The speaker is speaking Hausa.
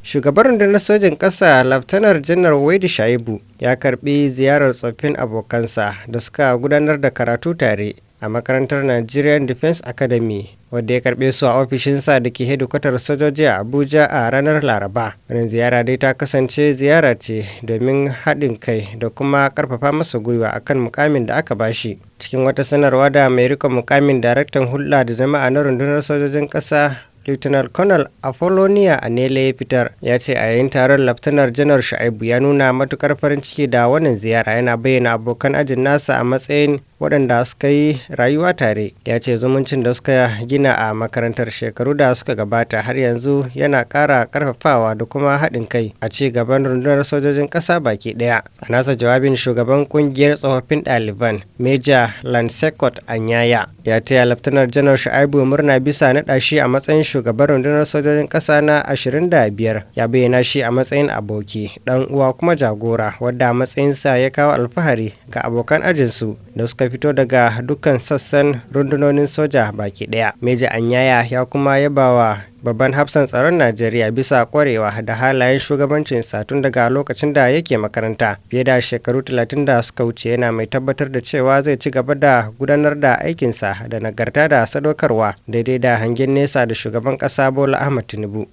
Shugaban rundunar sojin ƙasa, Laftanar Janar Waidi Shaibu, ya karbi ziyarar tsoffin abokansa da suka gudanar da karatu tare a makarantar Nigerian Defense Academy, wadda ya karbe su a ofishinsa da ke hedikwatar sojoji a Abuja a ranar Laraba. Wannan ziyara dai ta kasance ziyara ce domin haɗin kai da kuma ƙarfafa masa gwiwa akan mukamin da aka bashi. Cikin wata sanarwa da mai rikon mukamin daraktan hulɗa da jama'a na rundunar sojojin ƙasa, Lieutenant Colonel Apollonia Anele, ya fitar, ya ce a yayin taron Laftanar Janar Shu'aibu ya nuna matukar farin ciki da wannan ziyara, yana bayyana abokan ajin nasa a matsayin waɗanda suka yi rayuwa tare. Ya ce zumuncin da suka gina a makarantar shekaru da suka gabata har yanzu yana ƙara ƙarfafawa da kuma haɗin kai a ci gaban rundunar sojojin ƙasa baki ɗaya. A nasa jawabin, shugaban ƙungiyar tsofaffin ɗaliban, Major Lansekot Anyaya, ya taya Laftanar Janar Shu'aibu murna bisa naɗa shi a matsayin shugaban rundunar sojojin ƙasa na 25. Ya bayyana shi a matsayin aboki, ɗan uwa kuma jagora, wadda matsayinsa ya kawo alfahari ga abokan ajinsu da suka fito daga dukkan sassan rundunonin soja baki ɗaya. Major Anyaya ya kuma yabawa babban hafsan tsaron Najeriya bisa kwarewa da halayen shugabancinsa tun daga lokacin da yake makaranta fiye da shekaru 30 da suka wuce, yana mai tabbatar da cewa zai ci gaba da gudanar da aikinsa da nagarta da sadaukarwa daidai da hangen nesa da shugaban kasa Bola Ahmad Tinubu.